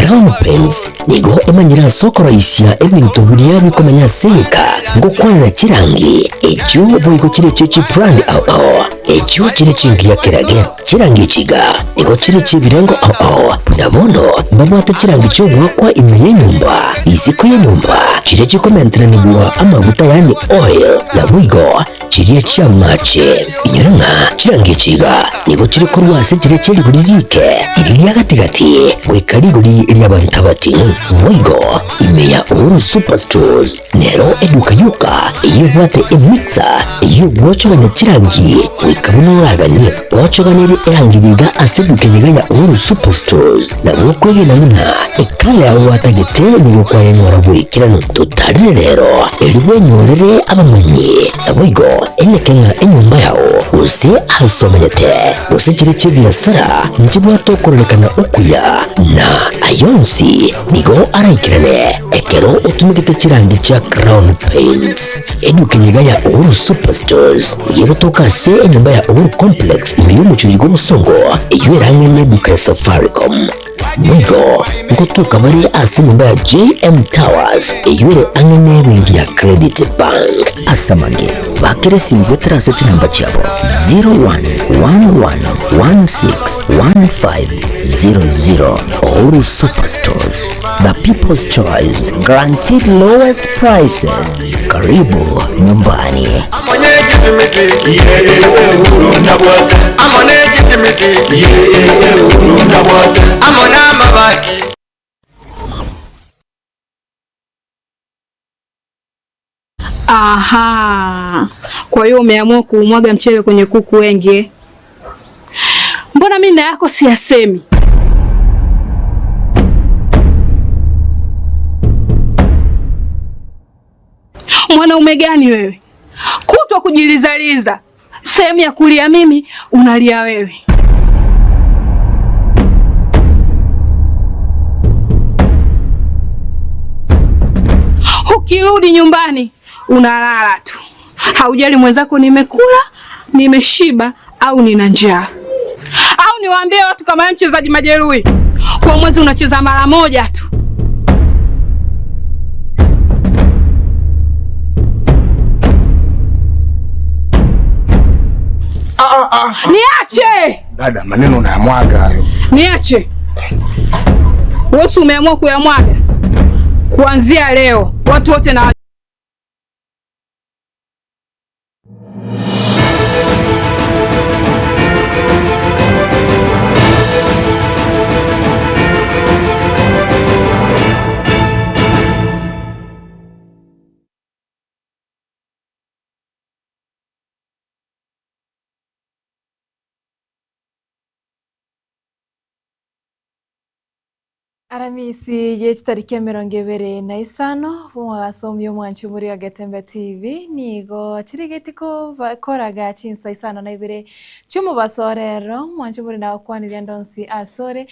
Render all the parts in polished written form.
Crown Paints nigo emanyire ase okoroisia ebinto biria bikomenya ase egeka, ngokwanera chirangi echio boigo chire echio chibrand ao ao, echio chire chingiya kerage. Chirangi echi iga nigo chire chi'ebirengo ao ao, buna bono mbabwate chirangi chi'ogoakwa ime y'enyomba, isiko y'enyomba, chiria chikomenteranigwa amaguta yaani oil, naboigo chiria chi'amache. Inyora ng'a chirangi echi iga nigo chire korwa ase chiria chie rigori riike, riria ria gati-gati, goika rigori ri'abanto abating'u. Boigo ime ya Uhuru Superstores Nero eduka yoka eyio ebwate emixer eyio ogwochogania chirangi goika buna oraganie. Gwochoganirie erangi iga ase eduka eye iga ya Uhuru Superstores nabo okwegena buna ekala yao gwatagete nigo kwayenyora boikeranu. Totarire rero erio bwenyorere abamanyi naboigo enyeke ng'a enyomba yao gose ase omenyete gose chire chi'ebiasara nchibwate okororekana okuya na ayonsi Nigo araikerane ekero otumegete chirangi chia Crown Paints. Eduka eye iga ya Uhuru Superstores nigo egotoka ase enyomba ya Uhuru Complex ime y'omochie oyo bw'obosongo eyio ere ang'e n'eduka ya Safaricom. Boigo ngotoka bare ase enyomba ya JM Towers eyio ere ang'e n'ebenki ya Credit Bank. Ase amange, bakera esimi goetera ase chinamba chiabo 01111615 00 Uhuru Superstores, the people's choice, guaranteed lowest prices. Karibu nyumbani. Aha, kwa hiyo umeamua kuumwaga mchele kwenye kuku wengi eh? Mbona mimi na yako siyasemi? Mwanaume gani wewe, kutwa kujilizaliza, sehemu ya kulia mimi unalia wewe. Ukirudi nyumbani unalala tu, haujali mwenzako nimekula, nimeshiba au nina njaa. Au niwaambie watu kama wewe mchezaji majeruhi, kwa mwezi unacheza mara moja tu. Ah, ah, ah. Niache Dada, maneno unayamwaga hayo. Niache. Wewe umeamua kuyamwaga. Kuanzia leo watu wote na Aramisi ye chitariki emerongo ebere na isano bw'omogaso omuya omwanchi omori o Getembe TV nigo chirigeti koba koraga chinsa isano na ibere chi'omobaso rero omwanchi omori nagokwanirie ande onsi asore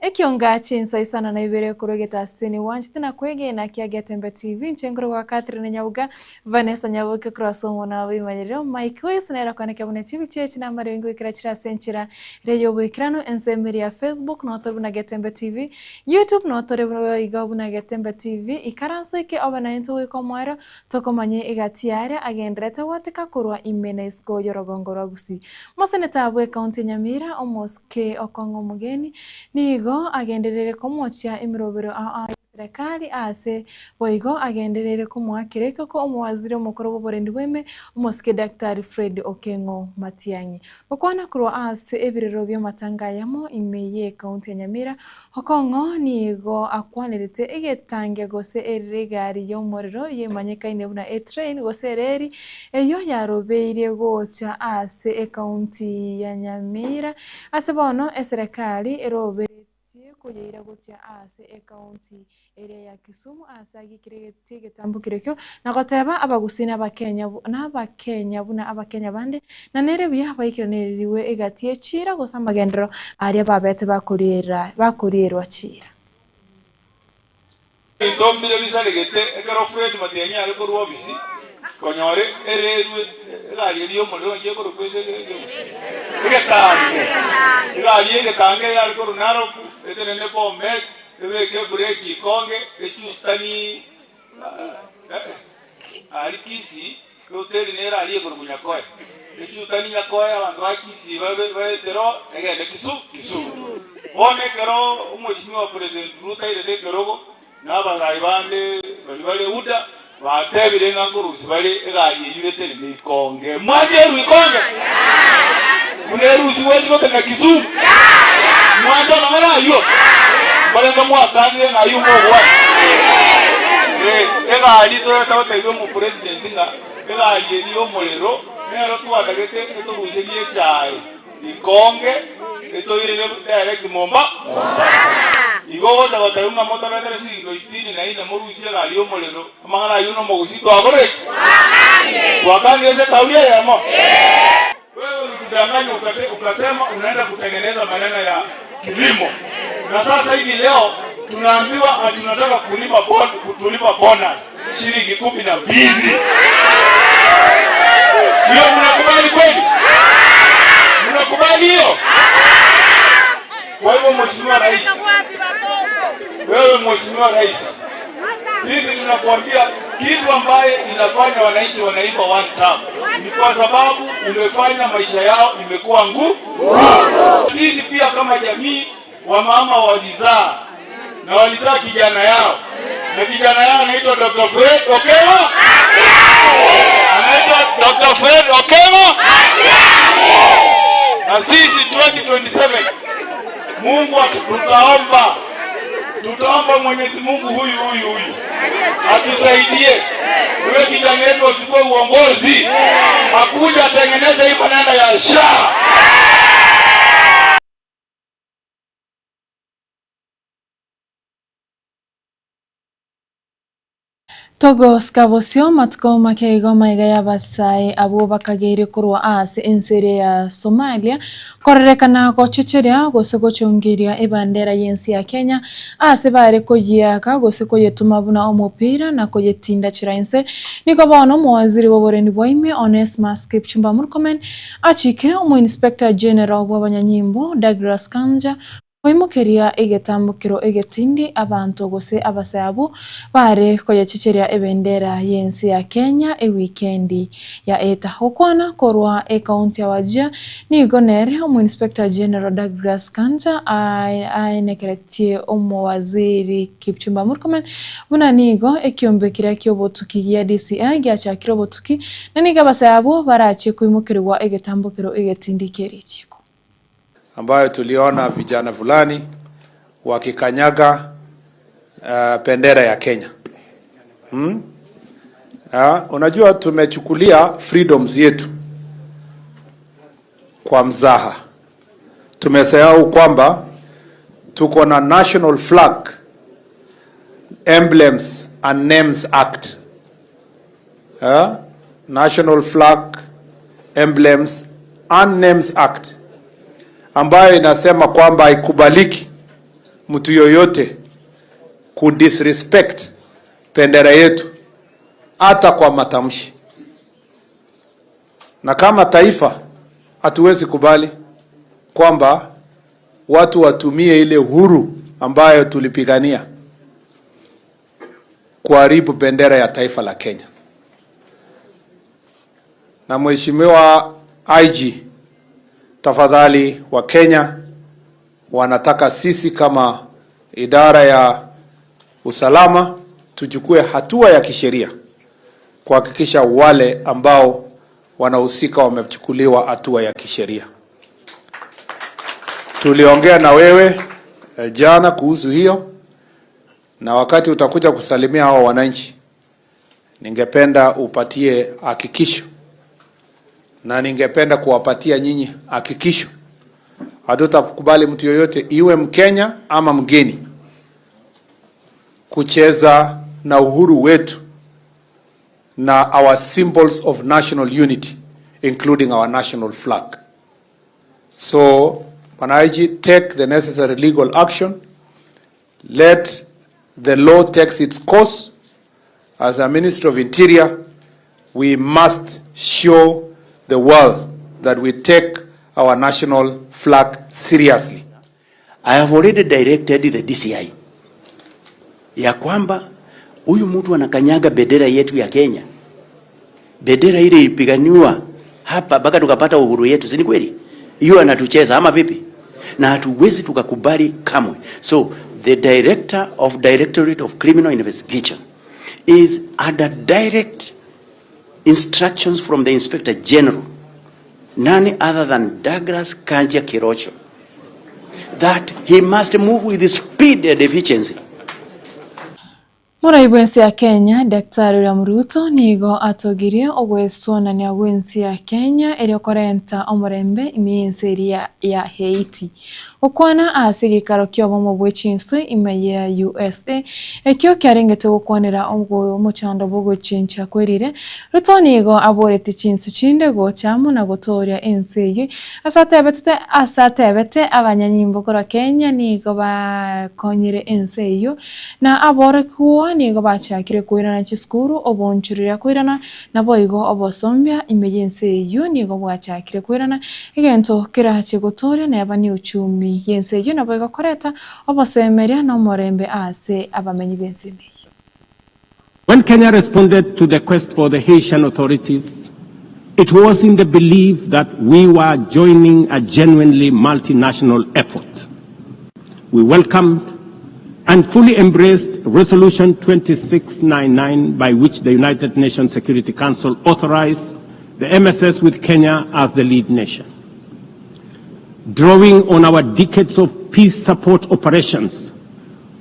Ekionga chinsa isano na ibere korwa egetasini gwanchete na kwegena kia Getembe TV inche nkorokwa Catherine Nyabuga Vanessa Nyaboke korwa ase omwana bw'oboimanyererio Mike Wise nere okonekia buna chibicha echi namare goikera chire ase enchera ere y'oboikeranu ensemo eria ya Facebook noo tore buna Getembe TV, YouTube noo tore boigo buna Getembe TV, ikaranso eke obe naintwe goika omoerio tokomanye egati yaria agendererete gwateka korwa ime na isiko y'orogongo rwa Gusii. Moseneta bw'ecounty ya Nyamira omosike Okong'o Omogeni Nigo agendereire komochia emerobero ao ao y'eserekari aase boigo agendereire komoakera ekeko omowaziri omokoro bw'oborendi bw'ime omosike Daktari Fred Okeng'o Matiang'i. Gokwana korwa ase ebirero bi'amatanga ayamo ime y'ecounty ya Nyamira, Okong'o nigo akwanerete egetange gose erire egari y'omorero eyemanyekaine buna etrain gose ereri eyio yarobeirie gocha ase ecounty ya Nyamira Ase bono eserekari eroberetie koyeira gochia aase ecounty eria ya Kisumu aase agikiretie egetambo kerekio na goteba abagusii nabakenya nabakenya buna abakenya bande na nere buya baikeranerigwe egati ye chiira gose amagenderero aria babete bakoriera bakorierwa chiira. Ebinto mbire bisaregete ekero Fred Matiang'i are korwa ofisi konyora ererwe egari eria y'omorero nki ekorokwa ase egetange. Egari y'egetange eyare korwa Narok etenene Bomet. Ebeke ebreki ikonge echustani aria Kisii, ehoteli nere aria ekorokwa Nyakoe. Echutani Nyakoe abanto ba Kisii babe baetera oo egende Kisu Kisumu. Bono ekero omweshimiwa President Ruto airete ekerogo, na abarai bande baria bare UDA batebire ng'a nkorusia bare egari eyio etenene ikonge. Mwanche erwe ikonge? Buna erusigwe echi gotenya Kisumu? Mwanche amang'ana ayio? Mbarenge mwakanire ng'a ayio mogwata. Eh, egari toreta gotebia omopresident ng'a egari eri y'omorero nero twatagete etoruserie echae. Ikonge etoirire direct Momba Mombasa. Igo ogocha gotebia ng'a motoretere siringi sitini na ine morusie egari y'omorero, amang'ana ayio nomogusii twakora ki? Twakanire ase ekauri eyemo? Wewe ulitudanganya ukate, ukasema unaenda kutengeneza maneno ya kilimo, na sasa hivi leo tunaambiwa ati unataka kulima bon, kutulipa bonus shilingi 12. Hiyo mnakubali kweli? Mnakubali hiyo? Kwa hivyo Mheshimiwa Rais, wewe Mheshimiwa Rais, sisi tunakuambia kitu ambaye inafanya wananchi wanaiba one term ni kwa sababu umefanya maisha yao imekuwa ngumu. Sisi pia kama jamii wamama walizaa na walizaa kijana yao na kijana yao anaitwa Dr. Fred Okengo, anaitwa Dr. Fred Okengo. Na sisi 2027 Mungu tutaomba, tutaomba Mwenyezi Mungu huyu huyu huyu atusaidie, huyo kijana yetu achukue uongozi, akuja atengeneze hii maneno ya SHA. Togosika bosio matuko make igo maiga y'abasae abwo bakageire korwa ase ense eria ya Somalia korerekana gochecheria gose gochongeria ebandera y'ense ya Kenya ase bare koyiaka gose koyetuma buna omopira na koyetindachera inse. Nigo bono omowaziri bw'oborendi bwa ime Onesmus Kipchumba Murkomen achikire omoinspector general bw'abanyanyimbo Douglas Kanja Koimokeria egetambokero egetindi abanto gose abasae abwo baare koyechecheria ebendera y'ense ya Kenya ewikendi ya eta. Gokwana korwa ekaunti ya Wajir nigo nere omoinspector General Douglas Kanja aenekeretie omowaziri Kipchumba Murkomen buna nigo ekiombe keria kiobotuki gia DCI giachakire obotuki na nigo abasae abwo barachie koimokerigwa egetambokero egetindi kerichiko. Ambayo tuliona vijana fulani wakikanyaga uh, bendera ya Kenya hmm? Unajua tumechukulia freedoms yetu kwa mzaha. Tumesahau kwamba tuko na National Flag Emblems and Names Act. National Flag Emblems and Names Act ambayo inasema kwamba haikubaliki mtu yoyote kudisrespect bendera yetu hata kwa matamshi. Na kama taifa hatuwezi kubali kwamba watu watumie ile uhuru ambayo tulipigania kuharibu bendera ya taifa la Kenya. Na Mheshimiwa IG, tafadhali wa Kenya wanataka sisi kama idara ya usalama tuchukue hatua ya kisheria kuhakikisha wale ambao wanahusika wamechukuliwa hatua ya kisheria. Tuliongea na wewe jana kuhusu hiyo, na wakati utakuja kusalimia hao wananchi, ningependa upatie hakikisho na ningependa kuwapatia nyinyi hakikisho, hatutakubali mtu yoyote iwe Mkenya ama mgeni kucheza na uhuru wetu na our symbols of national unity including our national flag. So Bwana IG, take the necessary legal action. Let the law takes its course. As a Minister of Interior, we must show the world that we take our national flag seriously. I have already directed the DCI Ya kwamba huyu mtu anakanyaga bendera yetu ya Kenya, bendera ile ilipiganiwa hapa mpaka tukapata uhuru yetu, si ni kweli? Hiyo anatucheza ama vipi? Na hatuwezi tukakubali kamwe. So the director of Directorate of Criminal Investigation is under direct instructions from the Inspector General, none other than Douglas Kanja Kirocho, that he must move with speed and efficiency. Morai bw'ense ya Kenya, Daktari William Ruto nigo atogirie ogwesonania gw'ense ya Kenya erio korenta omorembe ime y'ense eria ya Haiti. Gokwana ase egeikaro ki'obomo bwe chinswe ime ya usa, ekio kiarengete gokwanera omochando bw'ogochenchia kwerire, Ruto nigo aboretie chinse chinde gocha amo na gotooria ense eyio ase atebetete ase atebete abanyanyimbo korwa Kenya nigo bakonyire ense eyio na aborokigwa nigo bachakire koirana chisukuru obonchoreria koirana Naboigo obosombia ime y'ense eyio nigo bwachakire koirana, egento kerache gotooria neba neuchumi y'ense eyio naboigo koreta obosemeria na omorembe aase abamenyi b'ense eyio. When Kenya responded to the quest for the Haitian authorities, it was in the belief that we were joining a genuinely multinational effort. We welcomed and fully embraced Resolution 2699 by which the United Nations Security Council authorized the MSS with Kenya as the lead nation. Drawing on our decades of peace support operations,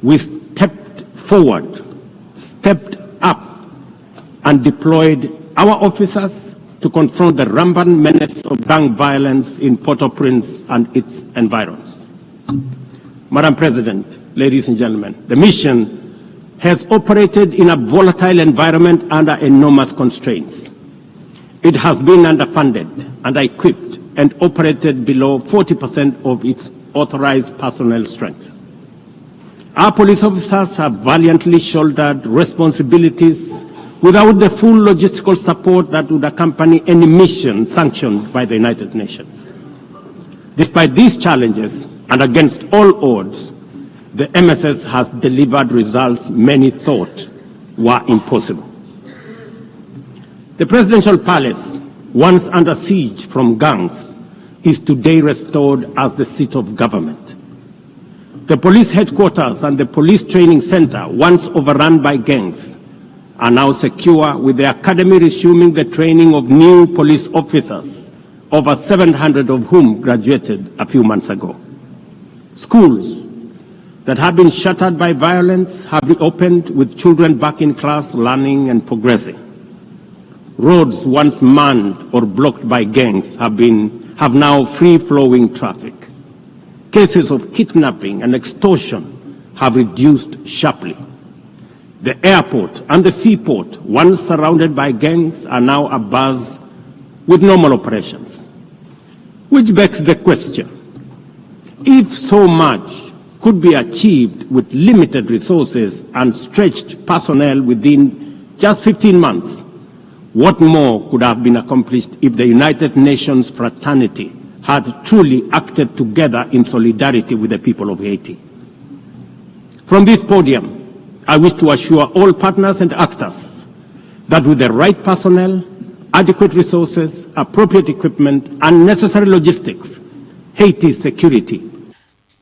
we stepped forward, stepped up, and deployed our officers to confront the rampant menace of gang violence in Port-au-Prince and its environs. Madam President, ladies and gentlemen, the mission has operated in a volatile environment under enormous constraints. It has been underfunded, under-equipped, and operated below 40% of its authorized personnel strength. Our police officers have valiantly shouldered responsibilities without the full logistical support that would accompany any mission sanctioned by the United Nations. Despite these challenges, and against all odds, the MSS has delivered results many thought were impossible. The presidential palace, once under siege from gangs, is today restored as the seat of government. The police headquarters and the police training center, once overrun by gangs, are now secure with the academy resuming the training of new police officers, over 700 of whom graduated a few months ago. Schools that have been shuttered by violence have reopened with children back in class learning and progressing. Roads once manned or blocked by gangs have, been, have now free-flowing traffic. Cases of kidnapping and extortion have reduced sharply. The airport and the seaport, once surrounded by gangs, are now abuzz with normal operations. Which begs the question, if so much could be achieved with limited resources and stretched personnel within just 15 months, what more could have been accomplished if the United Nations fraternity had truly acted together in solidarity with the people of Haiti? From this podium, I wish to assure all partners and actors that with the right personnel, adequate resources, appropriate equipment, and necessary logistics, Haiti's security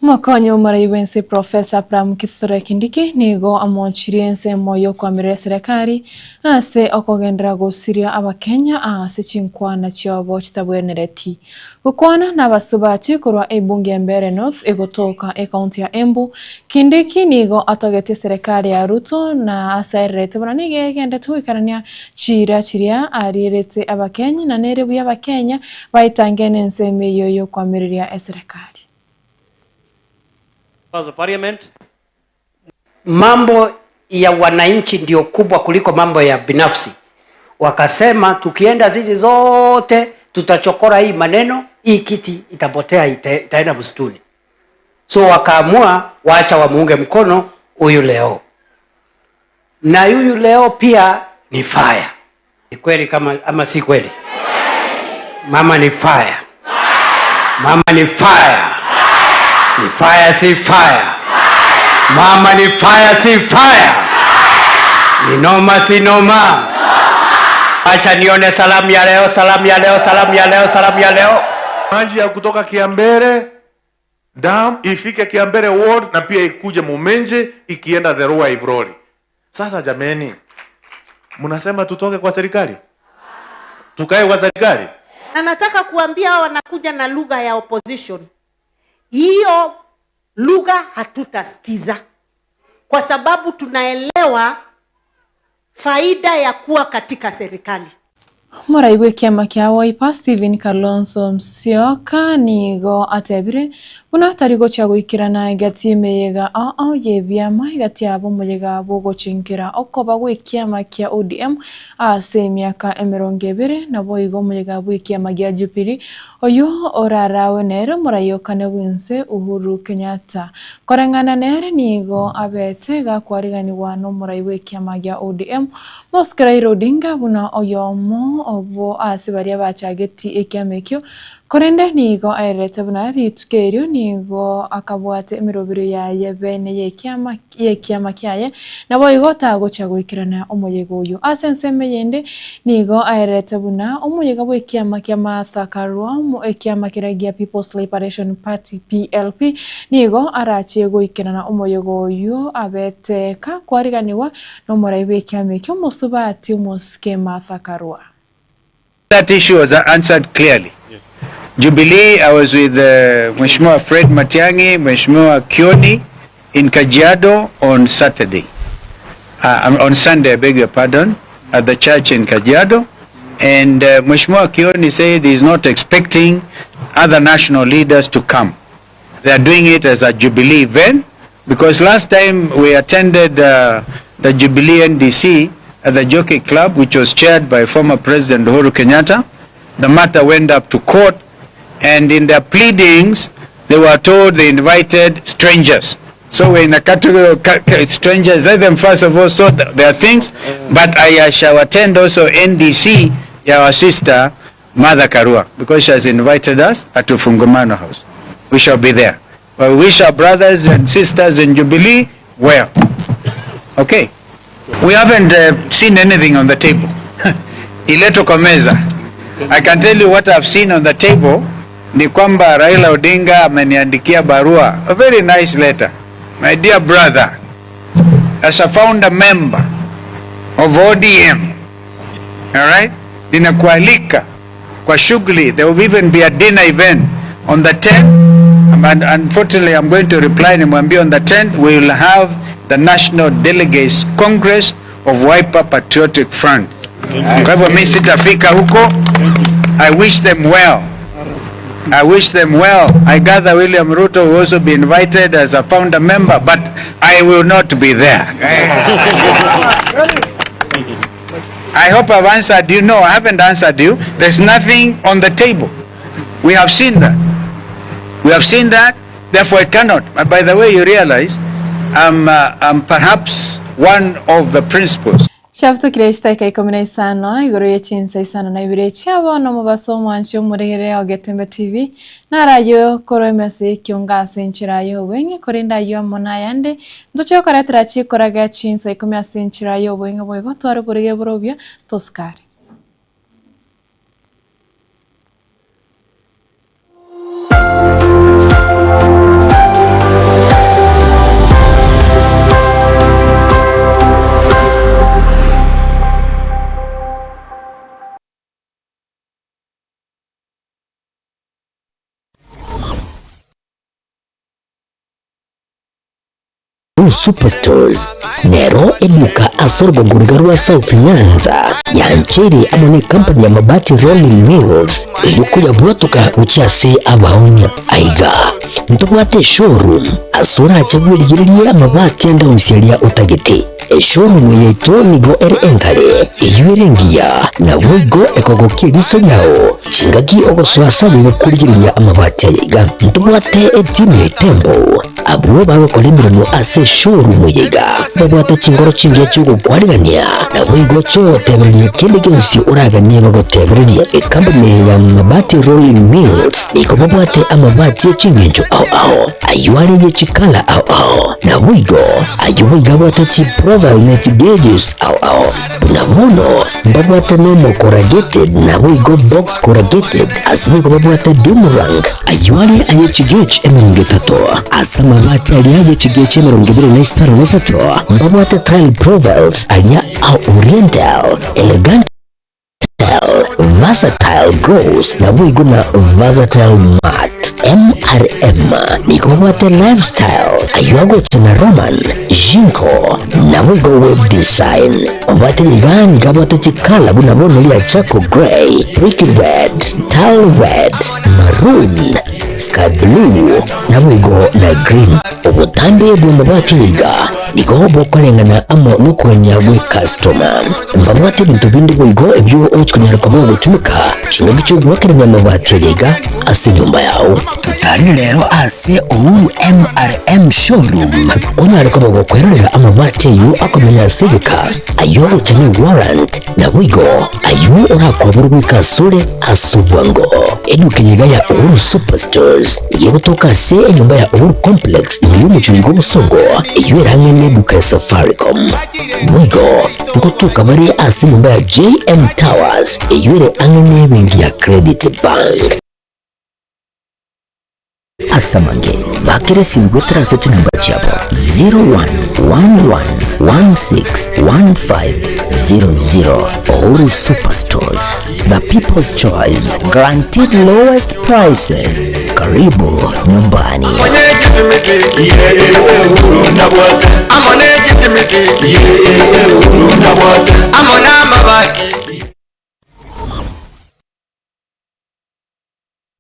Omokonyi bw'omorai bw'ense Professor Abraham Kithure Kindiki nigo amochirie ensemo y'okoamerera eserekari ase okogenderera gosiria abakenya ase chinkwana chiabo chitabwenereti. Gokwana nabasubati korwa ebunge ya Mbeere North egotoka ekaunti ya Embu, Kindiki nigo atogetie eserekari ya Ruto na ase aererete buna nigo egendete goikerania chiira chiria arierete abakenya na nere buya abakenya baetange nensemo eyio y'okoamereria eserekari. Members of Parliament. Mambo ya wananchi ndio kubwa kuliko mambo ya binafsi. Wakasema tukienda sisi zote tutachokora hii maneno, hii kiti itapotea, itaenda msituni. So wakaamua waacha wamuunge mkono huyu leo, na huyu leo pia ni fire. Ni kweli kama ama si kweli? Mama ni fire, mama ni fire, ni fire si fire. Mama ni fire si fire? Ni noma si noma? Acha nione salamu ya leo, salamu ya leo, salamu ya leo, salamu ya leo. Maji ya kutoka Kiambere dam ifike Kiambere ward na pia ikuje Mumenje ikienda Therua Ivroli. Sasa jameni, mnasema tutoke kwa serikali? Tukae kwa serikali? Na nataka kuambia hao wanakuja na lugha ya opposition, hiyo lugha hatutasikiza, kwa sababu tunaelewa faida ya kuwa katika serikali. Morai bw'ekiama kia Wiper Stephen Kalonzo Musyoka nigo atebire buna tari gochia goikerana egati emeyega ao ao y'ebiama egati yabo omoyega bw'ogochinkera okoba gw'ekiama kia ODM ase emiaka emerongo ebere naboigo omoyega bw'ekiama gia Jubilee oywo orarawe nere omorai okane bw'ense Uhuru Kenyatta. Koreng'ana nere nigo abete gakwariganigwa nomorai bw'ekiama gia ODM Mosike Raila Odinga buna oyomo obo ase baria bachageti ekiama ekio, korende nigo aererete buna rituko erio nigo akabwate emeroberio yaye bene y'ekiama y'ekiama kiaye, naboigo tagochia goikerana omoyega oyio. Ase ensemo eyende nigo aererete buna omoyega bw'ekiama kia Martha Karua ekiama keria gia People's Liberation Party, PLP, nigo arachie goikerana omoyega oyio abete kakwariganigwa Nomorai bw'ekiama ekio omosubati omosike Martha Karua. That issue was answered clearly. Jubilee, I was with uh, Mheshimiwa Fred Matiang'i, Mheshimiwa Kioni in Kajiado on Saturday. Uh, on Sunday, I beg your pardon, at the church in Kajiado. And uh, Mheshimiwa Kioni said he's not expecting other national leaders to come. They are doing it as a Jubilee event because last time we attended uh, the Jubilee NDC at the Jockey Club, which was chaired by former President Uhuru Kenyatta. The matter went up to court, and in their pleadings, they were told they invited strangers. So we're in a category of strangers. Let them first of all sort their things. But I shall attend also NDC, our sister, Martha Karua, because she has invited us at Ufungamano House. We shall be there. We wish our brothers and sisters in Jubilee well. Okay. We haven't uh, seen anything on the table. Ileto kwa meza. I can tell you what I've seen on the table ni kwamba Raila Odinga ameniandikia barua, a very nice letter. My dear brother, as a founder member of ODM, all right, ninakualika kwa shughuli, there will even be a dinner event on the 10th and unfortunately I'm going to reply nimwambie on the 10th we will have the National Delegates Congress of Wiper Patriotic Front. Kwa hivyo mimi sitafika huko. I wish them well. I wish them well. I gather William Ruto will also be invited as a founder member, but I will not be there. I hope I've answered you. No, I haven't answered you. There's nothing on the table. We have seen that. We have seen that, therefore it cannot. But by the way, you realize I'm, uh, I'm perhaps one of the principals. Chiabutokire chitaika ikomi na isano igoro ye chinsa isano na ibere chia bono omobaso omwanchi omoregere o Getembe TV narayio korwa emesa y'ekiongo ase enchera y'obweng'e korende ayio amo nayande ntoche gokoretera chikoraga chinsa ikomi ase enchera y'obweng'e boigo tware oborege borobio tosikare. Blue Superstores nero eduka ase orogongo riga rwa South Nyanza yancheire amo ne company ya Mabati Rolling Mills erio koyabwatoka gochia ase abaonia. Aiga ntobwate eshowroom ase orache bwerigererie amabati ande onsi aria otagete. Eshowroom yaito nigo ere enkare, eyio ere engiya, naboigo ekogokia eriso riao chingaki ogosoa ase aye gokorigereria amabati aya iga. Ntobwate etimu ya Itembo. Abwo bagokora emeremo ase eshowroom eye iga babwate chingoro chingiya chi'ogokwarigania, naboigo chi'ogotebereria kende gionsi oraganie bagotebererie. Ekampuni ya Mabati Rolling Mills nigo babwate amabati e chingencho ao ao, ayio are ye chikala ao ao, naboigo ayio boigo abwate chiprofile ne chigauges ao ao. Buna bono mbabwate nomo corrugated naboigo box corrugated, ase nigo babwate doomerang, ayio are aye chigauge 30, ase amabati aria aye chigauge 23 mbabwate tile profiles aria a oriental, elegant, Versatile Gross naboigo na Versatile Mart. MRM nigo babwate Lifestyle, ayio agocha na Roman, Jinko, naboigo Web Design. Obwate iga nigo abwate chikala buna bono ria Charcoal Grey, Brick Red, Tile Red, Maroon, Sky Blue, naboigo na Green. Obotambe bw'amabati iga nigo bokoreng'ana amo nokogania gwe customer. Mbabwate ebinto binde boigo ebio ogochi konyara koba ogotumeka chingaki chi'ogoakerania amabati aya iga ase enyomba yao. Totarire rero ase Uhuru MRM Showroom onyare koba gokwerorera amabati ayio akomenya ase egeka, ayio agocha ne warrant, naboigo ayio orakwaborwe goika asore ase obwango. Eduka eye iga ya Uhuru Superstores nigo egotoka ase enyomba ya Uhuru Complex ime y'omochie oiga obosongo, eyio ere ang'e neduka ya Safaricom. Boigo ngotoka bare ase enyomba ya JM Towers eyio ere ang'e nebenki ya Credit Bank. Ase amange, bakera esimi goetera ase chinamba chiabo 0111161500. Uhuru Superstores, the people's choice, guaranteed lowest prices. Karibu nyumbani. Amo